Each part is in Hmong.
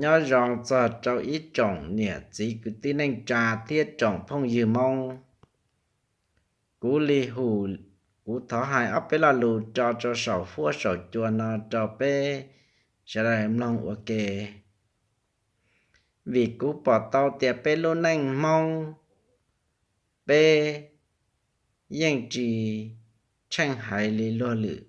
Nyob zoo txog rau ib tsoom niam txiv kwv tij neej tsa thiab tsoom phooj ywg Hmoob. Kuv Li Hum, kuv thov hais ob peb lo lus tso rau saum huab saum cua no rau peb sawv daws mloog ua ke. Vim kuv pom tau tias peb lub neej Hmoob, peb yeej tsis tsheej haiv li luag lwm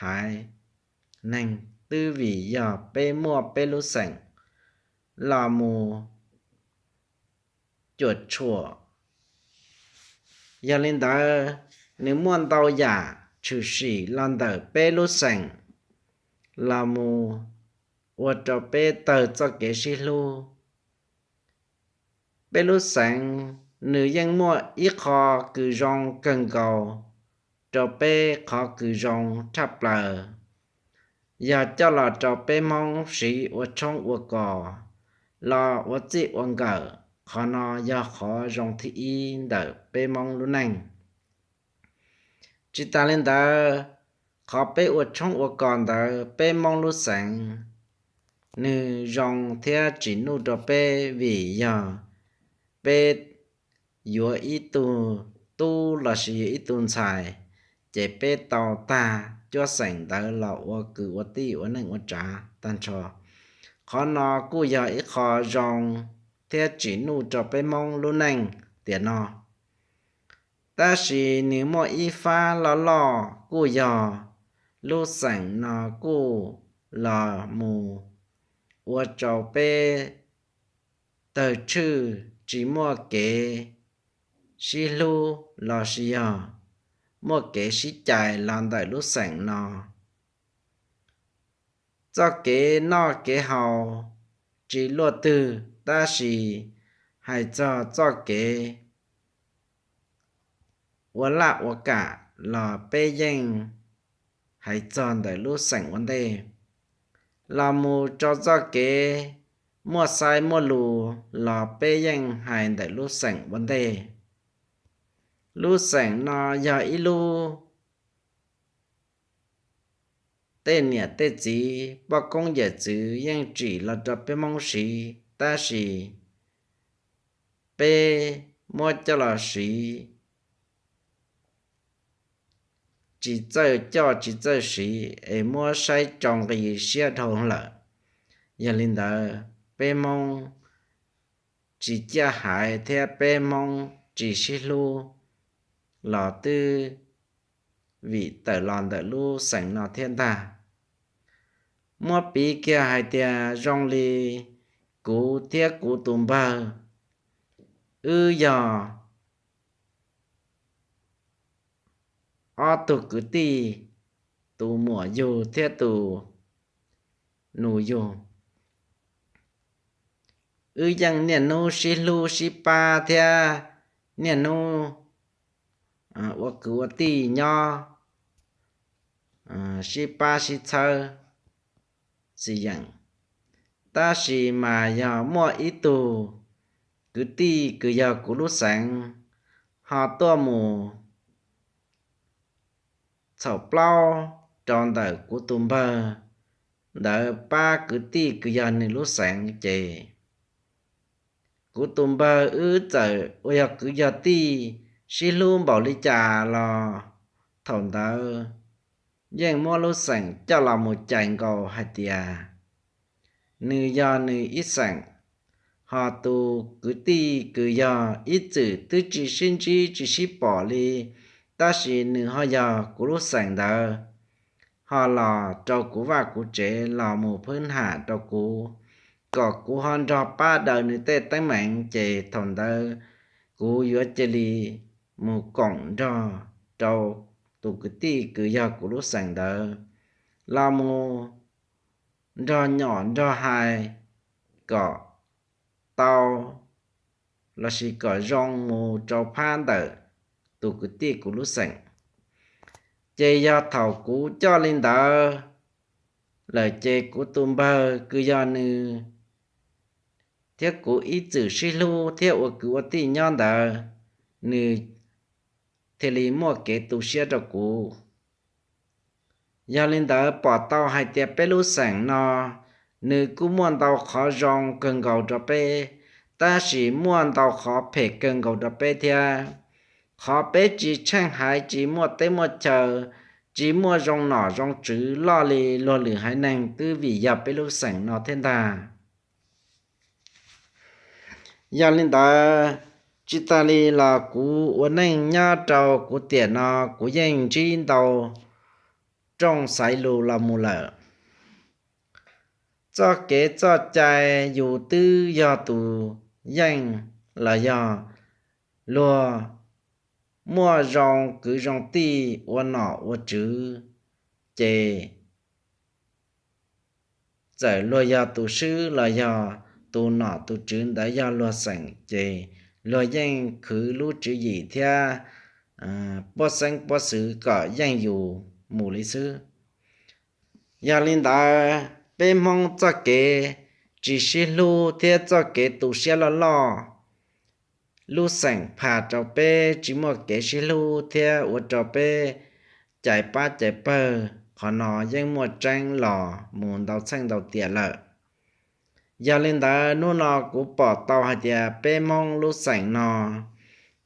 haiv neeg, twb vim yog peb muaj peb lub xeem los mus cuam tshuam. Yog li ntawd, nws muaj ntau yam tshwm sim los ntawm peb lub xeem los mus ua rau peb tawg txoj kev sib hlub. Peb lub xeem nws yeej muaj ib qho kws zoo kawg nkaus rau peb, qhov kws zoo tshaj plaws yog coj los rau peb Hmoob siv ua tshoob ua kos los ua txij ua nkawm. Qhov no yog qhov zoo thib ib ntawm peb Hmoob lub neej. Tsis tas li ntawd, qhov peb ua tshoob ua kos ntawd, peb Hmoob lub xeem nws zoo thiab tsim nuj rau peb vim yog peb yuav ib tug tub lossis yuav ib tug ntxhais, ces peb tau tag cuab xeem ntawd los ua kwv ua tij ua neej ua tsav tag nrho. Qhov no kuj yog ib qho zoo thiab tsim nuj rau peb Hmoob lub neej tiam no. Tab sis nws muaj ib fab loj loj kuj yog lub xeem no kuj los mus ua rau peb tawg tshwj, tsis muaj kev sib hlub lossis yog muaj kev sib cais los ntawm lub xeem no. Txoj kev noj kev haus tsis luaj twg, tab sis hais txog txoj kev ua laj ua kam los peb yeej hais txog ntawm lub xeem ua ntej, los mus rau txoj kev muaj xaiv muaj lus los peb yeej hais ntawm lub xeem ua ntej. Lub xeem no yog ib lub tej niam tej txiv poj koob yawm txwv yeej tsim los rau peb Hmoob siv, tab sis peb muab coj los siv tsis txawj coj tsis txawj siv es muab saib tsoo nqi siab dhau lawm. Yog li ntawd, peb Hmoob tsis ciaj haiv thiab peb Hmoob tsis sib hlub los twb vim tawm los ntawm lub xeem no thiab ntag. Muab piv kiag hais tias zoo li kuv thiab kuv tus npawg, wb yog ob tug kwv tij, tus muam yug thiab tus nus yug. Wb yeej niaj hnub sib hlub sib pab thiab niaj hnub ua kwv ua tij nyob, sib pab sib txhawb xis yeem. Tab sis mas yog muaj ib tug kwv tij kws yog kuv lub xeev ho tuaj mus txhaum plaub rau ntawm kuv tus npawg ntawd pab kwv tij kws yog nws lub xeev ces kuv tus npawg wb txawm ua yog kwv yog tij sib hlub npaum li cas los thaum ntawd yeej muab lub xeem coj los mus cais nkaus hais tias nws yog nws ib xeem, ho tus kwv tij kws yog ib txwm twb tsis sib ntsib tsis sib pom li, tab sis nws ho yog kuv lub xeem ntawd, ho los rau kuv vaj kuv tsev los mus phwb ham rau kuv, kom kuv ho nrog pab daws nws tej teeb meem, ces thaum ntawd kuv yuav cia li mus koom nrog rau tus kwv tij kws yog kuv lub xeem ntawd los mus nrog nyom nrog hais kom tau lossis kom zoo mus rau phab ntawm tus kwv tij kuv lub xeem. Ces yog thaum kuv coj li ntawd lawm ces kuv tus npawg kws yog nws thiab kuv ib txwm sib hlub thiab ua kwv ua tij nyob ntawd, nws thiaj li muaj kev tu siab rau kuv. Yog li ntawd pom tau hais tias peb lub xeem no nws kuj muaj ntau qhov zoo kawg nkaus rau peb, tab sis muaj ntau qhov phem kawg nkaus rau peb thiab. Qhov peb tsis tsheej haiv, tsis muaj teb muaj chaw, tsis muaj zoo nom zoo tswv loj li luag lwm haiv neeg twb vim yog peb lub xeem no thiab ntag. Yog li ntawd, tsis tas li los kuv ua neej nyob rau kuv tiam no, kuv yeej ntsib ntau rooj xaiv lus los mus lawm. Txoj kev txoj cai yus twb yog tus yeej los yog luag muaj zoo kwv zoo tij ua nom ua tswv, ces txawm luag yog tus swb los yog tus nom tus tswv ntawd yog luag xeem, ces luag yeej khwv lub tswv yim thiab puab xeeb puab xwv kom yeej yus mus li xwb. Yog li ntawd, peb Hmoob txoj kev tsis sib hlub thiab txoj kev tu siab loj loj, lub xeem pham rau peb tsis muaj kev sib hlub thiab ua rau peb cais pab cais pawg, qhov no yeej muaj tseeb los mus ntau txheej ntau tiam lawm. Yog li ntawd, hnub no kuv pom tau hais tias peb Hmoob lub xeem no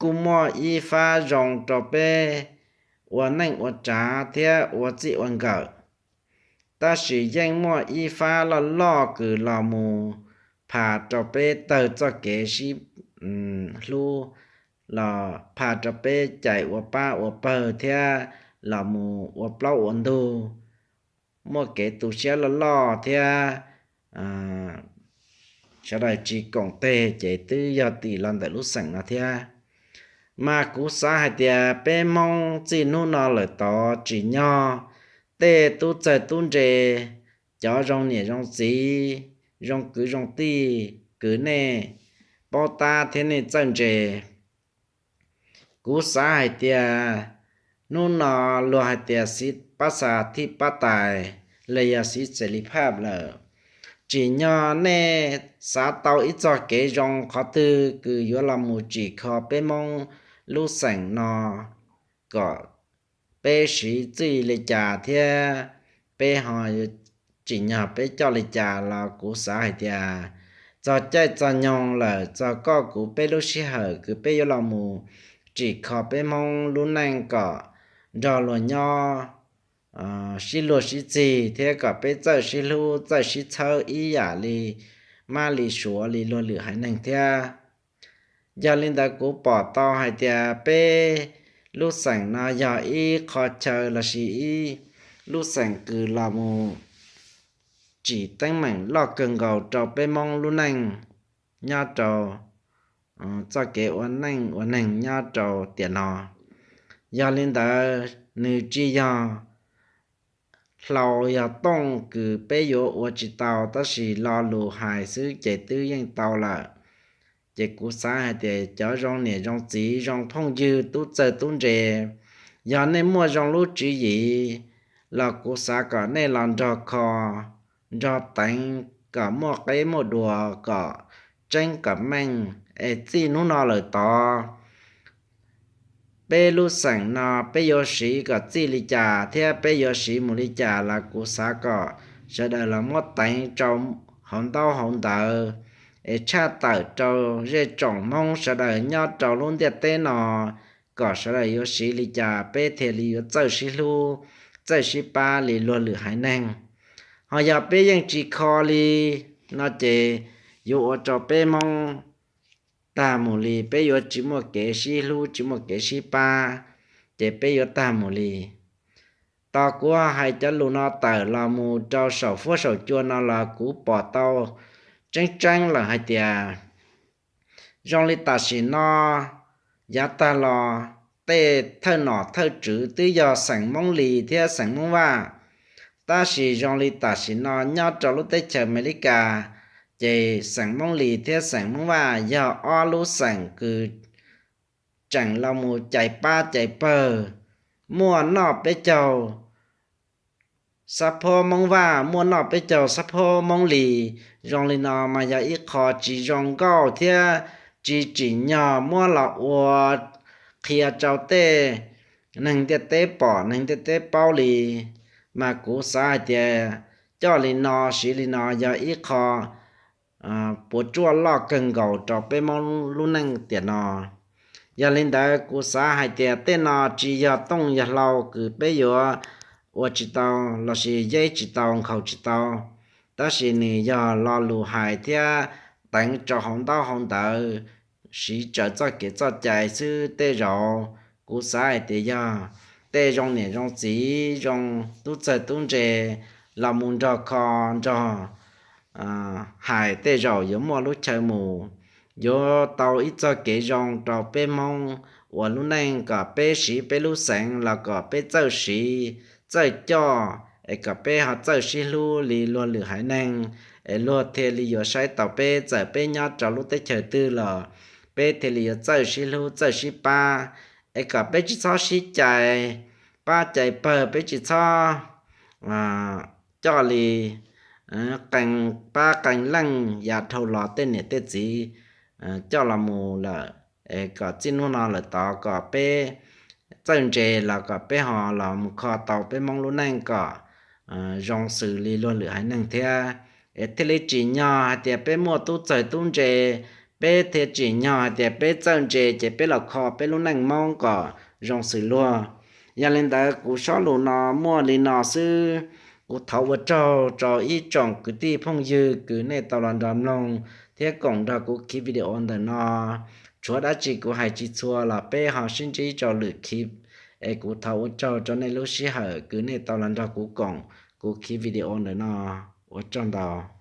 kuj muaj ib fab zoo rau peb ua neej ua tsav thiab ua txij ua nkawm, tab sis yeej muaj ib fab loj loj kws los mus pham rau peb tawg txoj kev sib hlub, los pham rau peb cais ua pab ua pawg thiab los mus ua plaub ua ntug, muaj kev tu siab loj loj thiab sawv daws tsis koom teg ces twb yog tim los ntawm lub xeem no thiab. Mas kuv xav hais tias peb Hmoob txij hnub no lawm tod tsim nyog tej tub txawg tub ntse, cov zoo niam zoo txiv, zoo kwv zoo tij, kws nej paub tab thiab nej txawj ntse, kuv xav hais tias hnub no luag hais tias xiv pab xa thib pab tais los yog xiv xes li phaj lawm. Tsim nyog nej xav tau ib txoj kev zoo qhov twg kws yuav los mus tsim kho peb Hmoob lub xeem no kom peb siv txij li cas thiab peb ho tsim nyog peb coj li cas los kuv xav hais tias txog caij txog nyoog lawm, txog koj kuv peb lub sij hawm kws peb yuav los mus tsim kho peb Hmoob lub neej kom nrog luag nyob sib luag sib txig thiab kom peb txawj sib hlub txawj sib txhawb ib yam li mab li suav li luag lwm haiv neeg thiab. Yog li ntawd kuv pom tau hais tias peb lub xeem no yog ib qho chaw lossis ib lub xeem kws los mus tsim teeb meem loj kawg nkaus rau peb Hmoob lub neej nyob rau txoj kev ua neej ua neeg nyob rau tiam no. Yog li ntawd nws tsis yog hlau yog tooj kws peb yuav ua tsis tau, tab sis lo lus hais xwb ces twb yeej tau lawm. Ces kuv xav hais tias cov zoo niam zoo txiv zoo phooj ywg tub txawg tub ntse, yog nej muaj zoo lub tswv yim los kuv xav kom nej los nrog kho nrog teev kom muaj qeb muaj dua kom tseeb kom meej es txij hnub no lawm tod peb lub xeem no peb yuav siv kom txij li cas thiab peb yuav siv mus li cas los kuv xav kom sawv daws los muab teev rau hauv ntaub hauv ntawv es tshaj tawm rau zej tsoom Hmoob sawv daws nyob rau lub ntiaj teb no kom sawv daws yuav siv li cas peb thiaj li yuav txawj sib hlub txawj sib pab li luag lwm haiv neeg. Ho yog peb yeej tsis kho li no ces yuav ua rau peb Hmoob tag mus li, peb yuav tsis muaj kev sib hlub tsis muaj kev sib pab, ces peb yuav tag mus li. Tos kuv hais cov lus no tawm los mus rau saum fuab saum cua no los kuv pom tau tseeb tseeb lawm hais tias zoo li tam sim no yav tag los tej thawj nom thawj tswv twb yog xeem Hmoob Lis thiab xeem Hmoob Vaj, tab sis zoo li tam sim no nyob rau lub teb chaws Amelikas, ces xeem Hmoob Lis thiab xeem Hmoob Vaj yog ob lub xeem kws tseem los mus cais pab cais pawg, muaj noj peb caug xab phob Hmoob Vaj, muaj noj peb caug xab phob Hmoob Lis. Zoo li no mas yog ib qho tsis zoo nkauj thiab tsis tsim nyog muab los ua qhia rau tej neeg ntiaj teb pom neeg ntiaj teb paub li. Mas kuv xav hais tias coj li no siv li no yog ib qho puas tsuaj loj kawg nkaus rau peb Hmoob lub neej tiam no. Yog li ntawd kuv xav hais tias tej no tsis yog tooj yog hlau kws peb yuav ua tsis tau lossis yeb tsis tau nkhaus tsis tau, tab sis nws yog lo lus hais thiab teev rau hauv ntaub hauv ntawv, siv raws txoj kev txoj cai xwb. Tej zaum kuv xav hais tias yog tej zoo niam zoo txiv zoo tub txawg tub ntse los mus nrog kho nrog hais tej zaum yuav muaj lub chaw mus, yuav tau ib txoj kev zoo rau peb Hmoob ua lub neej, kom peb siv peb lub xeev los kom peb txawj siv txawj coj, es kom peb ho txawj sib hlub li luag lwm haiv neeg, es luag thiaj li yuav saib tau peb. Txawm peb nyob rau lub teb chaws twg los peb thiaj li yuav txawj sib hlub txawj sib pab, es kom peb tsis txhob sib cais pab cais pawg, peb tsis txhob coj li qee pab qee leej yav dhau los tej niam tej txiv coj los mus lawm, es kom txij hnub no lawm tod kom peb txawj ntse los kom peb ho los mus kho tau peb Hmoob lub neej kom zoo xws li luag lwm haiv neeg thiab, es thiaj li tsim nyog hais tias peb muaj tub txawg tub ntse, peb thiaj tsim nyog hais tias peb txawj ntse ces peb los kho peb lub neej Hmoob kom zoo xws luag. Yog li ntawd kuv sob lus no muaj li no xwb. Kuv thov ua tsaug rau ib tsoom kwv tij phooj ywg kws nej tau los nrog mloog thiab koom nrog kuv khiv video ntawm no. Tshuav dab tsi kuv hais tsis txhua los peb ho sib ntsib rau lwm khiv, es kuv thov ua tsaug rau nej lub sij hawm kws nej tau los nrog kuv koom kuv khiv video ntawm no. Ua tsaug ntau.